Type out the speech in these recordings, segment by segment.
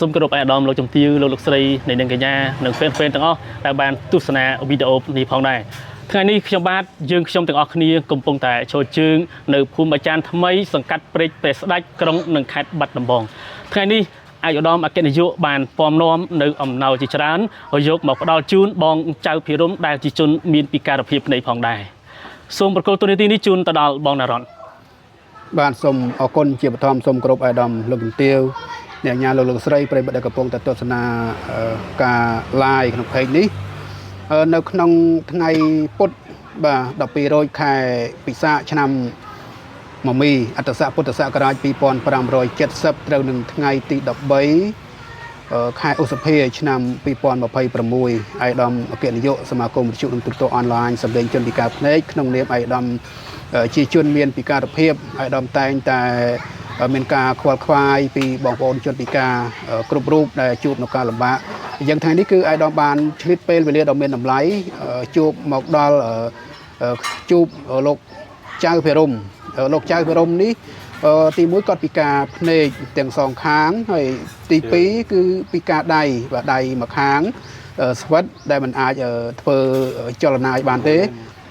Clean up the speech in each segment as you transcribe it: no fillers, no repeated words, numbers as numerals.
សូមគោរពឯកឧត្តមលោកជំទាវលោកលោកស្រីនៃនាងកញ្ញានិង fan fan ទាំងអស់ដែលបានទស្សនាវីដេអូនេះផងដែរថ្ងៃនេះខ្ញុំបាទយើងខ្ញុំទាំងអស់គ្នាកំពុងតែឈរជើងនៅភូមិអាចារ្យថ្មីសង្កាត់ព្រែកព្រះស្ដេចក្រុងនិងខេត្តបាត់ដំបងថ្ងៃនេះឯកឧត្តមអគ្គនាយកបានពំនាំនៅអំណោយជាច្រើនហើយយកមកផ្ដល់ជូនបងចៅភិរមដែលជាជនមានពិការភាពភ្នែកផងដែរសូមប្រកល់ទូនាទីនេះជូនទៅដល់បងណារ៉ុន បាទសូមអរគុណជាបឋមសូមគោរពអាយដាមលោកជំទាវអ្នកញ្ញាលោកលោកស្រីប្រិយមិត្តដែលកំពុងតែទស្សនាការ live ក្នុង page នេះនៅក្នុងថ្ងៃពុធបាទ12រោចខែពិសាខឆ្នាំមមីអត្តស័កពុទ្ធសករាជ2570ត្រូវនឹងថ្ងៃទី13ខែឧសភាឆ្នាំ2026អាយដាមអគ្គនាយកសមាគមវិទ្យុនិងទូរទស្សន៍អនឡាញសម្លេងជនពិការភ្នែកក្នុងនាមអាយដាមជាជនមានពិការភាពអាយដាមតែងតែមានការខ្វល់ខ្វាយពីបងប្អូនជនពិការគ្រប់រូបដែលជួបនៅការលំបាកអញ្ចឹងថ្ងៃនេះគឺអាយដាមបានឆ្លៀតពេលវេលាដ៏មានតម្លៃជួបមកដល់ជួបលោកចៅភិរមលោកចៅភិរមនេះទីមួយគាត់ពិការភ្នែកទាំងសងខាងហើយទី2គឺពិការដៃបាទដៃមួយខាងស្វិតដែលมันអាចធ្វើចលនាឲ្យបានទេ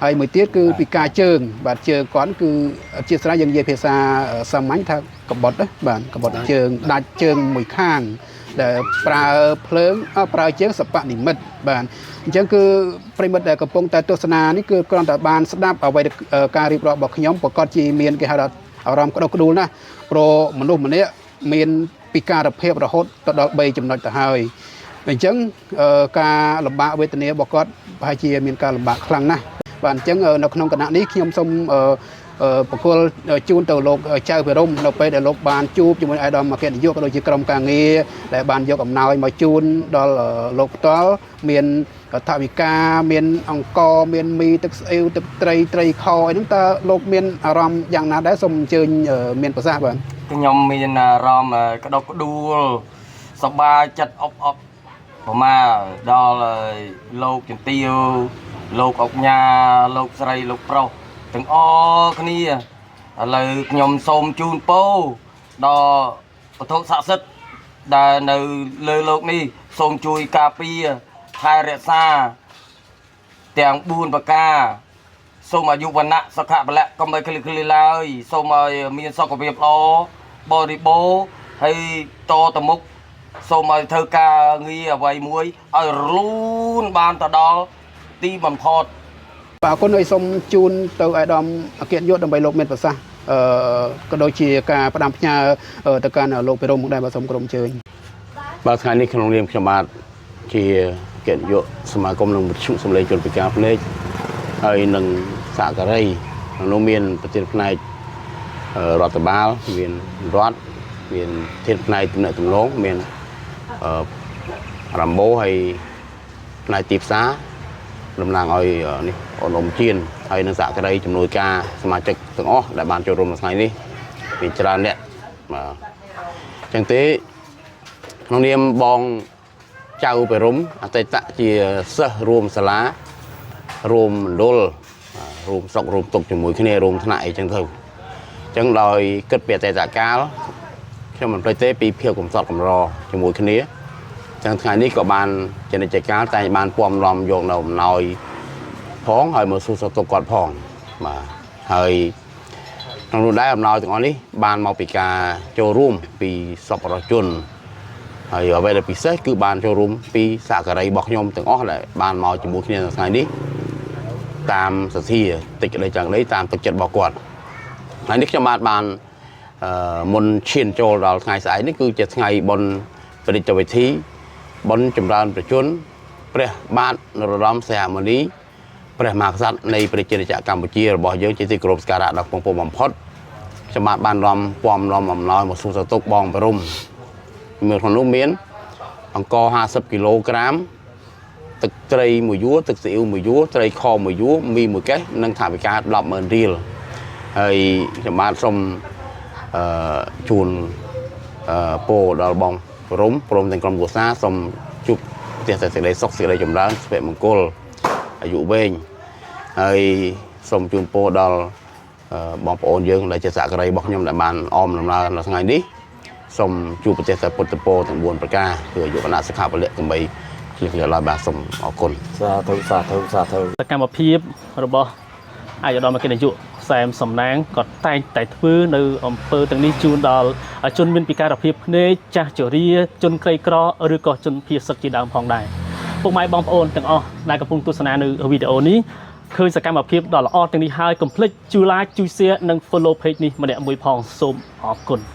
ហើយមួយទៀតគឺពិការជើងបាទជើងគាត់គឺជាស្រ័យយើងនិយាយភាសាសាមញ្ញថាកបុតណាបាទកបុតជើងដាច់ជើងមួយខាងដែលប្រើភ្លើងប្រើជើងសបនិមិត្តបាទអញ្ចឹងគឺប្រិមិត្តដែលកំពុងតែទស្សនានេះគឺគ្រាន់តែបានស្ដាប់អ្វីការរៀបរាប់របស់ខ្ញុំប្រកាសជាមានគេហៅថាអារម្មណ៍ក្តុកក្តួលណាស់ព្រោះមនុស្សម្នាក់មានពិការភាពរហូតទៅដល់3ចំណុចទៅហើយអញ្ចឹងការលំបាកវេទនារបស់គាត់ប្រហែលជាមានការលំបាកខ្លាំងណាស់បាទអញ្ចឹងនៅក្នុងគណៈនេះខ្ញុំសូមបកគលជូនទៅលោកចៅភិរមនៅពេលដែលលោកបានជួបជាមួយអាយដាមអគ្គនាយកក៏ដូចជាក្រុមការងារដែលបានយកអំណោយមកជូនដល់លោកផ្ទាល់មានថវិកាមានអង្គមានមីទឹកស្អ៊ីវទឹកត្រីត្រីខអីហ្នឹងតើលោកមានអារម្មណ៍យ៉ាងណាដែរសូមអញ្ជើញមានប្រសាសន៍បាទ ខ្ញុំមានអារម្មណ៍ក្តុកក្តួលសប្បាយចិត្តអបអបប្រមាដល់លោកជំទាវលោកអុកញ៉ាលោកស្រីលោកប្រុសទាំងអស់គ្នាឥឡូវខ្ញុំសូមជូនពរដល់ពធស័ក្តិសិទ្ធិដែលនៅលើលោកនេះសូមជួយការពារថែរក្សាទាំង4ប្រការ សូមអាយុវណ្ណៈសុខៈពលៈកុំឲ្យឃ្លីឃ្លីឡើយសូមឲ្យមានសុខភាពល្អបរិបូរណ៍ហើយតទៅមុខសូមឲ្យធ្វើការងារអ្វីមួយឲ្យរលូនបានទៅដល់ទីបំផុត បាទអរគុណហើយសូមជូនទៅអាយដាមអគ្គនាយកដើម្បីលោកមានប្រសាសន៍អឺក៏ដូចជាការផ្ដាំផ្ញើទៅកាន់លោកភិរមផងដែរបាទសូមក្រុមអញ្ជើញ បាទថ្ងៃនេះក្នុងនាមខ្ញុំបាទជាអគ្គនាយកសមាគមនិងវិទ្យុសម្លេងជនពិការភ្នែកហើយនឹងសហការីក្នុងនោះមានប្រធានផ្នែករដ្ឋបាលមានរដ្ឋមានប្រធានផ្នែកទំនាក់ទំនងមានអឺរំបោហើយផ្នែកទីផ្សារតំណាងឲ្យនេះអូនអ៊ំជៀនហើយនឹងសហការីជំនួយការសមាជិកទាំងអស់ដែលបានចូលរួមនៅថ្ងៃនេះមានច្រើនអ្នកបាទអញ្ចឹងទេ ក្នុងនាមបងចៅភិរមអតីតជាសិស្សរួមសាលារួមមណ្ឌលរួមស្រុករួមទុកជាមួយគ្នារួមថ្នាក់អីចឹងទៅអញ្ចឹងដោយគិតពីអតីតកាលខ្ញុំមិនភ្លេចទេពីភាពកំសត់កម្រជាមួយគ្នាអញ្ចឹងថ្ងៃនេះក៏បានចនិច្ចកាលតែងបានពំនាំយកនៅអំណោយផងហើយមកសួរសុខទុក្ខគាត់ផងបាទហើយក្នុងនោះដែរអំណោយទាំងអស់នេះបានមកពីការចូលរួមពីសប្បុរសជន ហើយអ្វីដែលពិសេសគឺបានចូលរួមពីសហការីរបស់ខ្ញុំទាំងអស់ដែលបានមកជាមួយគ្នានៅថ្ងៃនេះតាមសទ្ធាតិចក្តីចង់ក្តីតាមទឹកចិត្តរបស់គាត់ថ្ងៃនេះខ្ញុំបានបានអឺមុនឈានចូលដល់ថ្ងៃស្អែកនេះគឺជាថ្ងៃបុណ្យព្រះរាជវិធីបុណ្យចម្រើនព្រះជន្មព្រះបាទនរោត្តមសីហមុនីព្រះមហាក្សត្រនៃប្រជាណាចក្រកម្ពុជារបស់យើងជាទីគោរពសក្ការៈដ៏ខ្ពង់ខ្ពស់បំផុតខ្ញុំបាទបានរំពំរំអំណោយមកសួរសតុកបងបរម មានក្នុងនោះមានអង្ករ50គីឡូក្រាមទឹកត្រីមួយយួរទឹកស៊ីអ៊ីវមួយយួរត្រីខមួយយួរមីមួយកេះនិងថវិកា100,000រៀលហើយខ្ញុំបាទសូមអឺជូនអឺពោដល់បងព្រមព្រមទាំងក្រុមគ្រួសារសូមជួបផ្ទះតែសេចក្តីសុខសេចក្តីចម្រើនសុភមង្គលអាយុវែងហើយសូមជូនពោដល់បងប្អូនយើងដែលជាសហការីរបស់ខ្ញុំដែលបានអមដំណើរនៅថ្ងៃនេះ សូមជួបប្រទេសតែពុទ្ធពរទាំង4ប្រការគឺអាយុវណ្ណៈសុខៈពលៈកុំបីឃ្លៀងឃ្លាតឡើយបាទសូមអរគុណ សាធុសាធុសាធុ សកម្មភាពរបស់អាយឧត្តមអគ្គនាយកសែមសំណាងក៏តែងតែធ្វើនៅអំពើទាំងនេះជូនដល់ជនមានពិការភាពភ្នែកចាស់ជរាជនក្រីក្រឬក៏ជនភៀសសឹកជាដើមផងដែរពុកម៉ែបងប្អូនទាំងអស់ដែលកំពុងទស្សនានៅវីដេអូនេះឃើញសកម្មភាពដ៏ល្អទាំងនេះហើយកុំភ្លេចជួយ like ជួយ share និង follow page នេះម្នាក់មួយផងសូមអរគុណ។